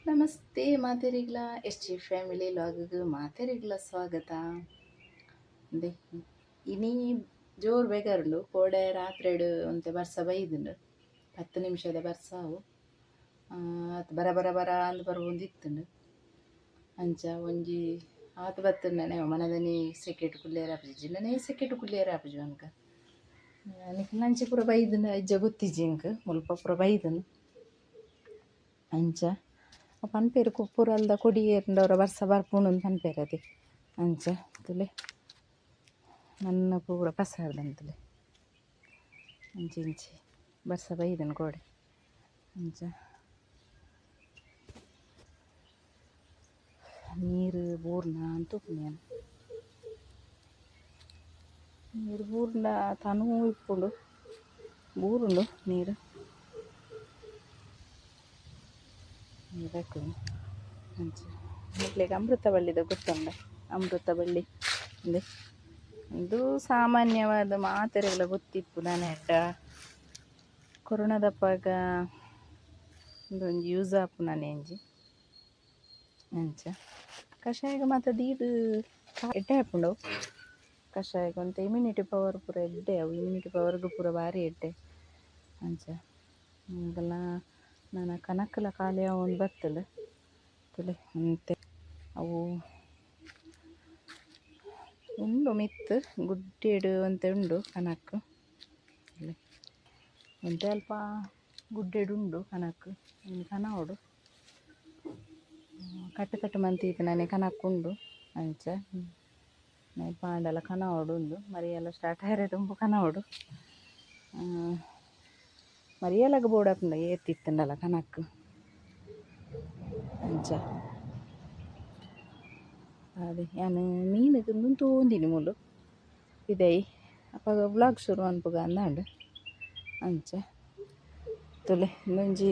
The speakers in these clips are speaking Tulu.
ನಮಸ್ತೆ ಮಾತೆರಿಗ್ಲ ಎಸ್ ಜಿ ಫ್ಯಾಮಿಲಿ ಲಾಗಿಗೆ ಮಾತೆರಿಗ್ಲ ಸ್ವಾಗತ. ಅಂದೆ ಇನಿ ಜೋರು ಬೇಗಾರುಂಡು. ಕೋಡೆ ರಾತ್ರೆಡ್ ಒಂತೆ ಬರ್ಸ ಬೈದುಂಡು. 10 ನಿಮಿಷದ ಬರ್ಸ ಅವು. ಆತ್ ಬರ ಬರ ಬರ ಅಂದ್ ಬರುವೊಂದಿತ್ತುಂಡು. ಅಂಚ ಒಂಜಿ ಆತ್ ಬತ್ತುಂಡನೆ ಮನದನಿ ಸೆಕೆಟ್ ಕುಲ್ಲೇರ ಆಪುಜಿ, ಜಿನ್ನನೆ ಸೆಕೆಟ್ ಕುಲ್ಲೇರ ಆಪುಜಿ ಅನ್ಕ. ನಿಕ್ಲ್ ಪೂರ ಬೈದುಂಡು ಅಜ್ಜ ಗೊತ್ತಿಜ್ಜಿ ಎಂಕ್, ಮುಲ್ಪ ಪೂರ ಬೈದುಂಡು. ಅಂಚ ಪನ್ಪೇರು ಕುಪ್ಪುರಲ್ದ ಕೊಡಿ ಏರ್ಂಡವ್ರ ಬರ್ಸ ಬರ್ಪುಂಡು ಅಂದ್ ಪನ್ಪೇರು ಅದೇ. ಅಂಚ ತುಲೆ ನನ್ನ ಪೂರ ಪಸಾರ್ದಂತಲೆ ಅಂಚಿ ಇಂಚಿ ಬರ್ಸ ಬೈದನ್ ಕೋಡೆ. ಅಂಚ ನೀರು ಬೂರ್ನ ಅಂತ ಯಾನ್ ನೀರು ಬೂರ್ಂಡ ತನು ಇಪ್ಪುಂಡು, ಬೂರುಂಡು ನೀರು. ನೀರು ಹಾಕುನು. ಅಂಚ ಮೊಕ್ಲೆಗ್ ಅಮೃತ ಬಳ್ಳಿದ ಗೊತ್ತುಂಡ? ಅಮೃತ ಬಳ್ಳಿ ಇಂದೆ ಇದು ಸಾಮಾನ್ಯವಾದ ಮಾತೆರೆಗ್ಲ ಗೊತ್ತಿಪ್ಪು. ದಾನೆ ಕೊರೋನಾದಪ್ಪಾಗ ಉಂದೊಂಜಿ ಯೂಸ್ ಆಪುನನೆ ಒಂಜಿ. ಅಂಚ ಕಷಾಯಗ್ ಮಾತ ದೀದ್ ಎಡ್ಡೆ ಆಪುಂಡು. ಕಷಾಯಗ್ ಒಂತೆ ಇಮ್ಯುನಿಟಿ ಪವರ್ ಪೂರ ಎಡ್ಡೆ ಅವು, ಇಮ್ಯುನಿಟಿ ಪವರ್ಗ್ ಪೂರ ಬಾರಿ ಎಡ್ಡೆ. ಅಂಚ ಎಂಕಲ್ನ ನನ ಕನಕ್ಲ ಖಾಲಿ ಆವೊಂದು ಬತ್ತುಂಡು. ತೂಲೆ ಒಂತೆ ಅವು ಉಂಡು ಮಿತ್ತ್ ಗುಡ್ಡೆಡ್ ಒಂತೆ ಉಂಡು ಕನಕ್. ಒಂತೆ ಅಲ್ಪ ಗುಡ್ಡೆಡ್ ಉಂಡು ಕನಕ್, ಇನಿ ಕನವೊಡು. ಕಟ್ಟು ಕಟ್ಟು ಮಂತಿತ್ತಿನನೆ ಕನಕ್ ಉಂಡು. ಅಂಚ ಪಾಂಡಲ ಕನವೊಡು ಉಂದು ಮರಿಯಲ ಸ್ಟಾರ್ಟ್ ಆಯೆರೆ ದುಂಬು ಕನವೊಡು. ಮರಿಯಲಗ್ ಬೋಡಾಪುಂಡು ಏತ್ ಇತ್ತುಂಡಲ ಕನಕ್. ಅಂಚ ಅದೇ ಯಾನ್ ಮೀನುಗ್ ಉಂದುನ್ ತೂವೊಂದಿನಿ ಮೂಲು ಪಿದಯಿ ಅಪಗ ವ್ಲಾಗ್ ಶುರು ಮನ್ಪುಗ ಅಂದಾಂಡ್. ಅಂಚ ತೂಲೆ ಉಂದೊಂಜಿ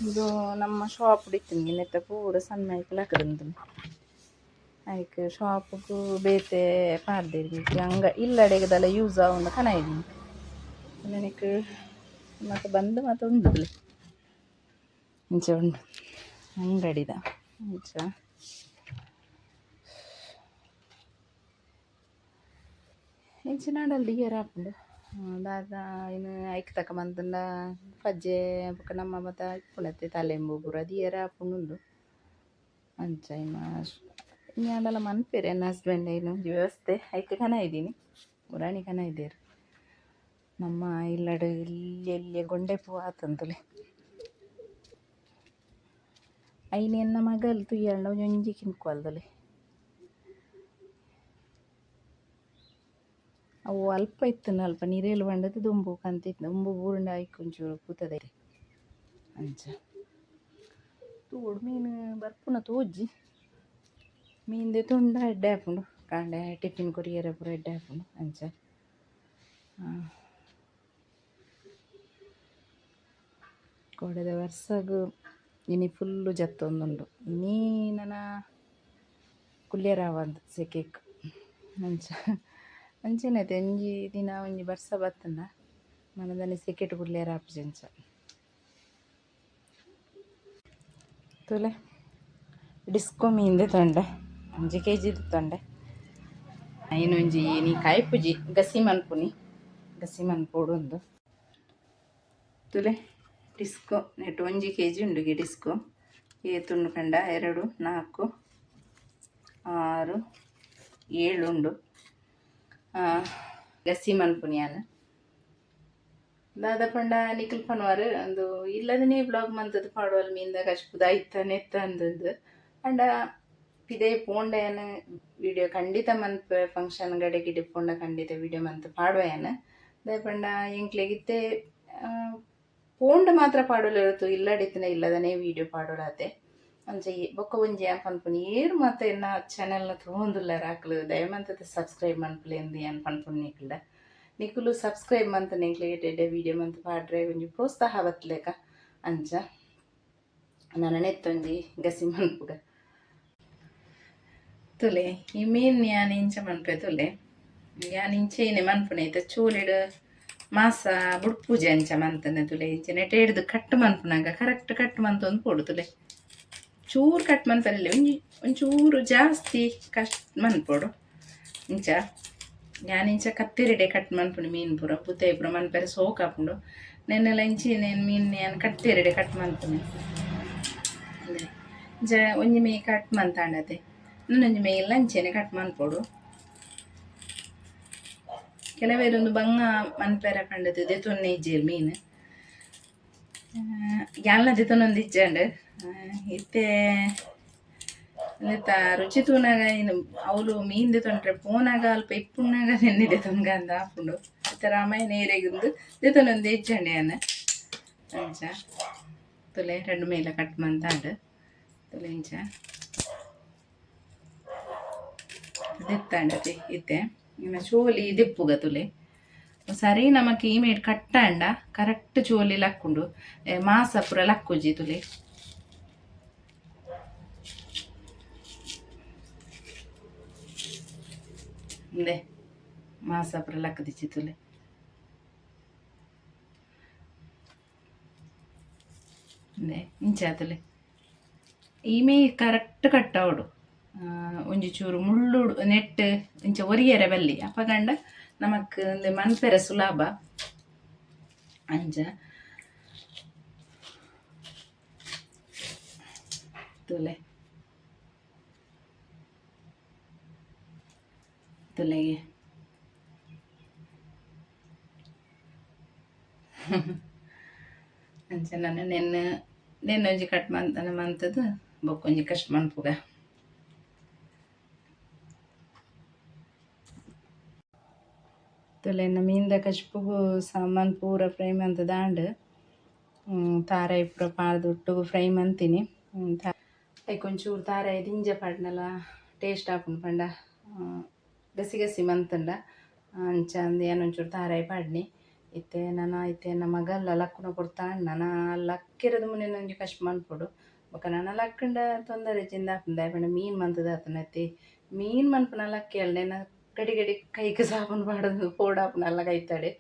ಉಂದು ನಮ್ಮ ಶಾಪ್ ಇತ್ತಿನಿ ನೆತ್ತ ಪೂರ ಸಣ್ಣ ಐಕುಲು ಐಕ್ ಶಾಪ್ಗ್ ಬೇತೆ ಪಾಡ್ದೆರ್ ಅಂಗ ಇಲ್ಲಡೆಗ್ ದಾಲ ಯೂಸ್ ಆವುಂಡು ಕನ ಇದ್ದೀನಿ. ನೆನಕ್ ಮಾತ ಬಂದ್ ಮಾತ ಉಂಡು ತೂಲೆ ಇಂಚ ಉಂಡು ಅಂಗಡಿದ. ಅಂಚ ಇಂಚಿನಾಂಡಲ ದೀಯೆರೆ ಆಪುಂಡು. ದಾದ ಐನ್ ಐಕ್ ತಕ್ಕ ಮಂತುಂಡ ಪಜ್ಜೆ ಬೊಕ ನಮ್ಮ ಮಾತ ಇಪ್ಪುಂಡತ್ತೆ ತಲೆಂಬು ಪೂರ ದೀಯೆರೆ ಆಪುಂಡು. ಅಂಚ ಇನ್ನ ಇನಿ ಮನ್ಪೆರ್ ಎನ್ನ ಹಸ್ಬೆಂಡ್ ಐನ್ ಒಂಜಿ ವ್ಯವಸ್ಥೆ ಐಕ್ ಕನ ಇದ್ದೀನಿ ಮುರಾಣಿ ಕನ ಇದ್ದೇರು. ನಮ್ಮ ಇಲ್ಲಡ್ ಎಲ್ಯ ಎಲ್ಯ ಗೊಂಡೆ ಪೂ ಆತುಂತುಲೆ. ಐನ್ ಎನ್ನ ಮಗಲ್ ತೂಯಲ್ಡ ಒಂಜೊಂಜಿ ಕಿನ್ಕ್ವಲ್. ಅವು ಅಲ್ಪ ಇತ್ತುಂಡು ಅಲ್ಪ ನಿರೆಲ್ ಪಂಡದು ದುಂಬು ಕಂತಿತ್ತು ದುಂಬು ಬೂರುಂಡ ಐಕ್ ಒಂಚೂರು ಪೂತದ. ಅಂಚ ತೂವೊಡು ಮೀನು ಬರ್ಪುನ ತೋಜಿ. ಮೀನ್ ದೆತೊಂಡ ಎಡ್ಡೆ ಆಪುಂಡು, ಕಾಂಡೆ ಟಿಫಿನ್ ಕೊರಿಯೆರೆ ಪೂರ ಎಡ್ಡೆ ಆಪುಂಡು. ಅಂಚ ಕೋಡೆದ ವರ್ಸಗ್ ಇನಿ ಫುಲ್ಲು ಜತ್ತೊಂದುಂಡು. ಇನಿ ನನ ಕುಲ್ಯೆರೆ ಆವಂದ್ ಸೆಕೆಕ್. ಅಂಚ ಅಂಚೆನೆ ಒಂಜಿ ದಿನ ಒಂಜಿ ಬರ್ಸ ಬತ್ತುಂಡ ಮನದಾನಿ ಸೆಕೆಟ್ ಕುಲ್ಯೆರೆ ಆಪುಜಿ. ಅಂಚ ತೂಲೆ ಡಿಸ್ಕೋ ಮೀನ್ ದೆತೊಂಡೆ, 1 ಕೆಜಿ ದೆತೊಂಡೆ. ಐನೊಂಜಿ ಇನಿ ಕಾಯ್ಪುಜಿ, ಗಸಿ ಮನ್ಪುನಿ, ಗಸಿ ಮನ್ಪೊಡು ಉಂದು. ತೂಲೆ ಡಿಸ್ಕೋ ನೆಟ್ 1 ಕೆಜಿ ಉಂಡು ಡಿಸ್ಕೋ. ಏತುಂಡು ಪಂಡ 2 4 6 7 ಉಂಡು. ಗಸಿ ಮನ್ಪುನಿ ಯಾನ್. ದಾದ ಪಂಡ ನಿಕುಲು ಪನುವರ್ ಉಂದು ಇಲ್ಲದನೇ ವ್ಲಾಗ್ ಮಂತುದು ಪಾಡುವಲ್ ಮೀನ್ದ ಕಜ್ಪುದ ಐತ ನೆತ್ತ ಅಂದಂದು. ಪಂಡ ಪಿದಯಿ ಪೋಂಡ ಯಾನ್ ವಿಡಿಯೋ ಖಂಡಿತ ಮನ್ಪೆ, ಫಂಕ್ಷನ್ ಗಡೆ ಗಿಡೆ ಪೋಂಡ ಖಂಡಿತ ವಿಡಿಯೋ ಮಂತ್ ಪಾಡುವ ಯಾನ್. ದಾಯೆ ಪಂಡ ಎಂಕ್ಲೆಗ್ ಇತ್ತೆ ಪೋಂಡ ಮಾತ್ರ ಪಾಡೊಲಿ ಹೊರತು ಇಲ್ಲಡಿತ್ತಿನ ಇಲ್ಲದನೇ ವಿಡಿಯೋ ಪಾಡೊಡಾತೆ. ಅಂಚ ಬೊಕ್ಕ ಒಂಜಿ ಯಾನ್ ಪನ್ಪುನಿ ಏರ್ ಮಾತ ಎನ್ನ ಚಾನೆಲ್ನ ತೂವೊಂದುಲ್ಲೆರ್ ಅಕ್ಲು ದಯಮಂತದ ಸಬ್ಸ್ಕ್ರೈಬ್ ಮನ್ಪುಲೆ ಅಂದ್ ಯಾನ್ ಪನ್ಪುನಿ ನಿಕಲ್ಡ. ನಿಕುಲು ಸಬ್ಸ್ಕ್ರೈಬ್ ಮಂತುಂಡ ಎಂಕ್ಲೆಗ್ ಎಡ್ಡೆ ಎಡ್ಡೆ ವಿಡಿಯೋ ಮಂತ್ ಪಾಡ್ರೆ ಒಂಜಿ ಪ್ರೋತ್ಸಾಹ ಬತ್ತುಲೆಕ. ಅಂಚ ನನ ನೆತ್ತೊಂಜಿ ಗಸಿ ಮನ್ಪುಗ. ತೂಲೆ ಈ ಮೀನ್ ಯಾನ್ ಇಂಚ ಮನ್ಪೆ ತೂಲೆ, ಯಾನ್ ಇಂಚೆನೆ ಮನ್ಪುನೆ. ಇತ್ತೆ ಚೋಲಿಡ್ ಮಾಸ ಬುಡ್ಪೂಜೆ ಅಂಚ ಮಂತನೆ ತುಲೆ ಇಂಚ ನೆಟೆ ಹಿಡ್ದು ಕಟ್ ಮನ್ಪುನಾಗ ಕರೆಕ್ಟ್ ಕಟ್ ಮಂತೊಂದು ಪೋಡು ತುಲೆ ಚೂರು ಕಟ್ ಮನ್ಪರಿಲ್ಲ ಒಂಜಿ ಒಂಚೂರು ಜಾಸ್ತಿ ಕಷ್ಟ ಮನ್ಪೊಡು ಇಂಚ ಯಾನ್ ಇಂಚ ಕತ್ತಿರಿಡೆ ಕಟ್ ಮನ್ಪುಂಡು ಮೀನ್ ಪೂರ ಪುತೆ ಪೂರ ಮನ್ಪರೆ ಸೋಕ್ ಆಪುಂಡು ನೆನ್ನೆಲ ಇಂಚಿ ನೇನು ಮೀನ್ ಯಾನ್ ಕತ್ತಿರಿಡೆ ಕಟ್ ಮನ್ಪುನೆ ಇಂಚ ಒಂಜಿ ಮೇ ಕಟ್ ಮಂತಾಂಡತೆ ಇನ್ನೊಂಜಿ ಮೇ ಇಲ್ಲ ಅಂಚೆನೆ ಕಟ್ ಮನ್ಪೊಡು ಕೆಲವೇರೊಂದು ಬಂಗ ಮನ್ಪೆರೆ ಪಂಡದು ದೆತೊನ್ನೆ ಇಜ್ಜೆರ್ ಮೀನ್ ಯಾನ್ಲ ದೆತೊನೊಂದು ಇಜ್ಜಂಡ್ ಇತ್ತೆ ನೆತ್ತ ರುಚಿ ತೂನಾಗ ಇನ್ನು ಅವ್ಲು ಮೀನ್ ದೆತೊಂಡ್ರೆ ಪೋನಾಗ ಅಲ್ಪ ಇಪ್ಪುಣ್ಣಾಗ ನೆನ್ನೆ ದೆತೊನ್ಗ ಅಂದ್ ಆಪುಂಡು ಇತ್ತೆ ರಾಮಾಯಣ ಏರೆಗುಂದು ದೆತೊನೊಂದು ಇಜ್ಜಂಡ್ ಯಾನ್ ಅಂಚ ತುಲೆ ರಡ್ಡ್ ಮೇಲ ಕಟ್ ಮಂತಾಂಡ್ ತುಲೆ ಇಂಚ ದೆತ್ತಾಂಡತೆ ಇತ್ತೆ ಇನ್ನ ಚೋಲಿ ದೆಪ್ಪುಗ ತುಲೆ ಸರಿ ನಮಕ್ ಈ ಮೇಟ್ ಕಟ್ಟಾಂಡ ಕರೆಕ್ಟ್ ಚೋಲಿ ಲಕ್ಕುಂಡು ಮಾಸ ಪೂರ ಲಕ್ಕುಜಿ ತುಲೆ ಇಂದೆ ಮಾಸ ಪೂರ ಲಕ್ಕದಿಚ್ಚಿ ತುಲೆ ಇಂದೆ ಇಂಚ ತುಲೆ ಈಮೆ ಕರೆಕ್ಟ್ ಕಟ್ಟಾವಡು ಒಂಜಿ ಚೂರು ಮುಳ್ಳು ನೆಟ್ ಇಂಚ ಒರಿಯರೆ ಬಲ್ಲಿ ಅಪಗಂಡ ನಮಕ್ ಇಂದೆ ಮನ್ಪೆರೆ ಸುಲಭ ಅಂಚ ತುಲೆ ತುಲೆಗೆ ಅಂಚ ನನ ನೆನ್ನೆ ನೆನ್ನೆ ಒಂಜಿ ಕಟ್ ಮಂತನ ಮಂತದು ಬೊಕ್ಕೊಂಜಿ ಕಷ್ಟ ಮನ್ಪುಗ ತುಲೆ ಮೀನ್ದ ಕಜ್ಪುಗು ಸಾಮಾನು ಪೂರ ಫ್ರೈ ಮಂತುದಾಂಡ್ ತಾರಾಯಿ ಪೂರ ಪಾಡ್ದ್ ಒಟ್ಟುಗು ಫ್ರೈ ಮಂತಿನಿ ಐಕ್ ಒಂಚೂರು ತಾರಾಯಿ ದಿಂಜ ಪಾಡ್ಂಡಲ ಟೇಸ್ಟ್ ಆಪುಂಡು ಪಂಡ ಗಸಿ ಗಸಿ ಮಂತುಂಡ ಅಂಚ ಅಂದ್ ಯಾನ್ ಒಂಚೂರು ತಾರಾಯಿ ಪಾಡ್ನಿ ಇತ್ತೆ ನನ ಇತ್ತೆ ಎನ್ನ ಮಗಲ್ಲ ಲಕ್ಕುನ ಪೊರ್ತಾಂಡ್ ನನ ಲಕ್ಕೆರೆ ದುಂಬು ಒಂಜಿ ಕಷ್ಟ ಮನ್ಪೊಡು ಬೊಕ ನನ ಲಕ್ಕುಂಡ ತೊಂದರೆ ಇಜ್ಜಿಂದ್ ಆಪುಂಡು ದಾಯೆ ಪಂಡ ಮೀನ್ ಮಂತುದು ಆತುನತೆ ಮೀನ್ ಮನ್ಪುನ ಲಕ್ಕಿಯಲ್ಡ ಎನ್ನ ಗಡಿ ಗಡಿ ಕೈಕ್ ಸಾಬೂನು ಪಾಡೊಂದು ಪೋಡಾಪುಂಡು ಅಲ್ಲ ಕೈತಡೆ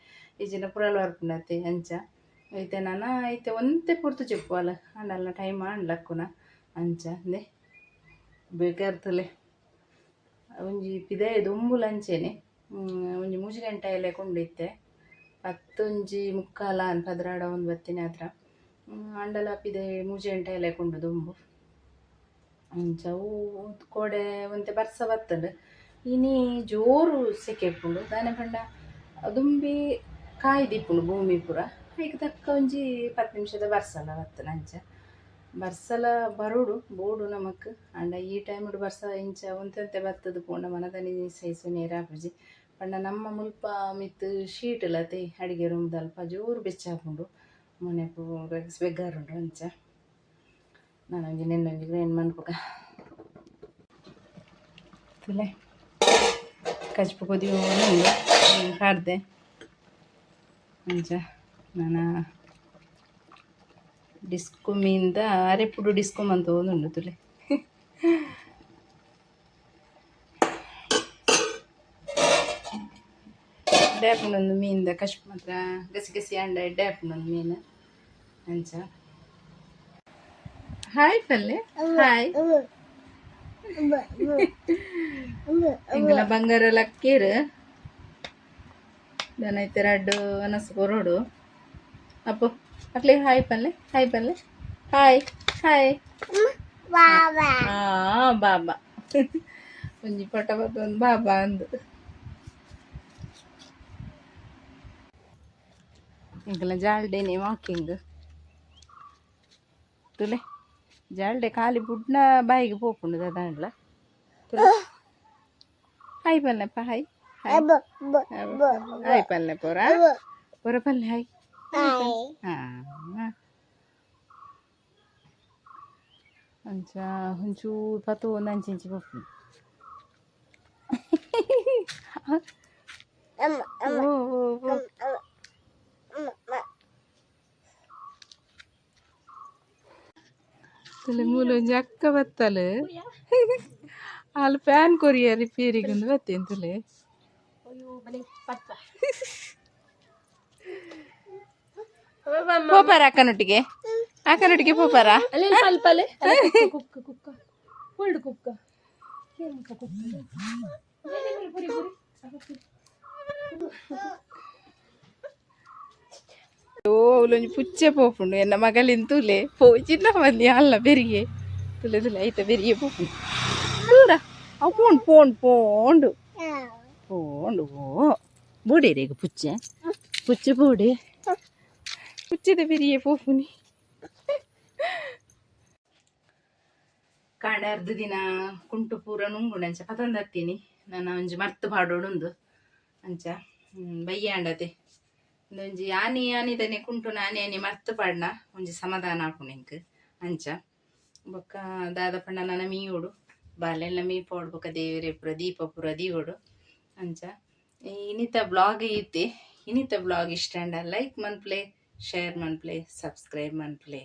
ಇಜ್ಜಿಂಡ ಪುರಲ್ ಬರ್ಪುಂಡತೆ ಅಂಚ ಇತ್ತೆ ನನ ಇತ್ತೆ ಒಂತೆ ಪೊರ್ತು ಜೆಪ್ಪುವಲ್ ಆಂಡಲ ಟೈಮ್ ಆಂಡ್ ಲಕ್ಕುನ ಅಂಚ ಇಂದೆ ಬೇಕರ್ತಲೆ ಒಂಜಿ ಪಿದಯಿ ದುಂಬುಲ ಅಂಚೆನೆ ಒಂಜಿ ಮೂಜಿ ಗಂಟೆ ಆಯಿಲೆಕ ಉಂಡು ಇತ್ತೆ ಪತ್ತೊಂಜಿ ಮುಕ್ಕಾಲ ಆಂಡ್ ಪದ್ರಾಡ್ ಆವೊಂದು ಬತ್ತಿನಾತ್ರ ಆಂಡಲ ಪಿದಯಿ ಮೂಜಿ ಗಂಟೆ ಆಯಿಲೆಕ ಉಂಡು ದುಂಬು ಅಂಚ ಅವು ಕೋಡೆ ಒಂತೆ ಬರ್ಸ ಬತ್ತುಂಡು ಇನಿ ಜೋರು ಸೆಕೆ ಇಪ್ಪುಂಡು ದಾನೆ ಪಂಡ ದುಂಬಿ ಕಾಯ್ದಿಪ್ಪುಂಡು ಭೂಮಿ ಪೂರ ಐಕ್ ತಕ್ಕ ಒಂಜಿ ಪತ್ತ್ ನಿಮಿಷದ ಬರ್ಸಲ ಬತ್ತುಂಡು ಅಂಚ ಬರ್ಸಲ ಬರೋಡು ಬೋಡು ನಮಕ್ ಆಂಡ ಈ ಟೈಮುಡು ಬರ್ಸ ಇಂಚ ಒಂತೆ ಒಂತೆ ಬತ್ತುದು ಪೋಂಡ ಮನದನಿ ಸೈಸು ಆಪುಜಿ ಪಂಡ ನಮ್ಮ ಮುಲ್ಪ ಮಿತ್ತ್ ಶೀಟ್ ಲತೆ ಅಡಿಗೆ ರೂಮ್ದಲ್ಪ ಜೋರು ಬೆಚ್ಚ ಆಪುಂಡು ಮೋನೆ ಪೂರ ಬೆಗ್ಗಾರುಂಡು ಅಂಚ ನಾನೊಂಜಿ ನೆನ್ನೊಂಜಿ ಗ್ರೈಂಡ್ ಮನ್ಪುಗ ತುಲೆ ಕಜ್ಪು ಕೊದಿಯೊಂದುಂಡು ಪಾಡ್ದೆ ಅಂಚ ನನ ಡಿಸ್ಕು ಮೀನ್ದ ಅರೆಪುಡು ಡಿಸ್ಕು ಮಂತೊಂದುಂಡು ತುಲೆ ಎಡ್ಡೆ ಆಪುಂಡು ಮೀನ್ದ ಕಶ್ಪ್ ಮಾತ್ರ ಗಸಿ ಗಸಿ ಆಂಡ ಎಡ್ಡೆ ಆಪುಂಡು ಮೀನು ಅಂಚ ಹಾಯ್ ಪಲ್ಲೆ ಹಾಯ್ ಎಂಕಲ್ನ ಬಂಗಾರ ಲಕ್ಕೇರ್ ದಾನ ಇತ್ತೆ ರಡ್ಡ್ ವನಸ್ ಕೊರೊಡು ಅಪ್ಪು ಅಕ್ಲೆಗ್ ಹಾಯ್ ಪನ್ಲೆ ಹಾಯ್ ಪನ್ಲೆ ಹಾಯ್ ಹಾಯ್ ಬಾಬಾ ಒಂಜಿ ಪಟ ಬತ್ತೊಂದು ಬಾಬಾ ಅಂದ್ ಎಂಕಲ್ನ ಜಾಲ್ಡೇನೆ ವಾಕಿಂಗ್ ತೂಲೆ ಜಾಲ್ಡೆ ಖಾಲಿ ಬುಡ್ನ ಬಾಯಿಗ್ ಪೋಪುಂಡು ದಾದಾಂಡಲ ಹಾಯ್ ಪನ್ಲೆಪ್ಪ ಹಾಯ್ ಹಾಯ್ ಹಾಯ್ ಪನ್ಲೆ ಪೂರ ಪೂರ ಪನ್ಲೆ ಹಾಯ್ ಹಾಂ ಅಂಚ ಒಂಚೂರು ಪತೊಂದು ಅಂಚಿ ಇಂಚಿ ಪೋಪುಂಡು ಓ ಓ ಓ ತೂಲೆ ಮೂಲು ಒಂಜಿ ಅಕ್ಕ ಬತ್ತಲ್ ಆಲ್ ಫ್ಯಾನ್ ಕೊರಿಯ ರಿಪೇರಿಗೆ ಉಂದು ಬತ್ತೇನ್ ತೂಲೆ. ಪೋಪಾರ ಅಕ್ಕನೊಟ್ಟಿಗೆ? ಅಕ್ಕನೊಟ್ಟಿಗೆ ಪೋಪಾರ? ಅಲ್ಪಲೆ ಕುಕ್ಕ ಕುಕ್ಕ ಕುಲ್ಡು ಕುಕ್ಕ ಕುಕ್ಕ. ಪುರಿ ಪುರಿ. ಓ, ಅವಲೊಂಜಿ ಪುಚ್ಚೆ ಪೋಪುಂಡು. ಎನ್ನ ಮಗಲಿನ್ ತೂಲೆ, ಪೋಚಿನ ಬಂದಿ ಅಲ್ಲ ಬೆರಿಗೆ. ತುಲೆ ತುಲೆ, ಐತ ಬೆರಿಗೆ ಪೋಪುಂಡು. ದೂರ ಅವು ಪೋಂಡು ಪೋಂಡು ಪೋಂಡು ಪೋಂಡು. ಓ, ಬೋಡೇರೇಗ ಪುಚ್ಚೆ? ಪುಚ್ಚೆ ಬೋಡೆ. ಪುಚ್ಚೆದ ಬೆರಿಯೆ ಪೋಪುನಿ. ಕಾಂಡೆ ಅರ್ಧ ದಿನ ಕುಂಟು ಪೂರ ನುಂಗುಂಡು. ಅಂಚ ಪತೊಂದತ್ತೀನಿ. ನಾನು ಒಂಜಿ ಮರ್ತು ಪಾಡೋಡುಂದು. ಅಂಚ ಬಯ್ಯಾಂಡತೆ. ಒಂಜಿ ಆನಿ ಆನಿದನೆ ಕುಂಟುನ ಆನಿ ಆನಿ ಮರ್ತು ಪಾಡ್ನ ಒಂಜಿ ಸಮಾಧಾನ ಆಪುಂಡು ಎಂಕ್. ಅಂಚ ಬೊಕ್ಕ ದಾದ ಪಂಡ ನನ ಮೀಯೋಡು, ಬಾಲೆಲ್ಲ ಮೀ ಪೋಡು. ಬೊಕ್ಕ ದೇವರೆ ಪೂರ ದೀಪ ಪೂರ ದೀವೊಡು. ಅಂಚ ಇನಿತ ಬ್ಲಾಗ್ ಇತ್ತೆ. ಇನಿತ ಬ್ಲಾಗ್ ಇಷ್ಟ ಆಂಡ ಲೈಕ್ ಮನ್ಪ್ಲೆ, ಶೇರ್ ಮನ್ಪ್ಲೆ, ಸಬ್ಸ್ಕ್ರೈಬ್ ಮನ್ಪ್ಲೆ.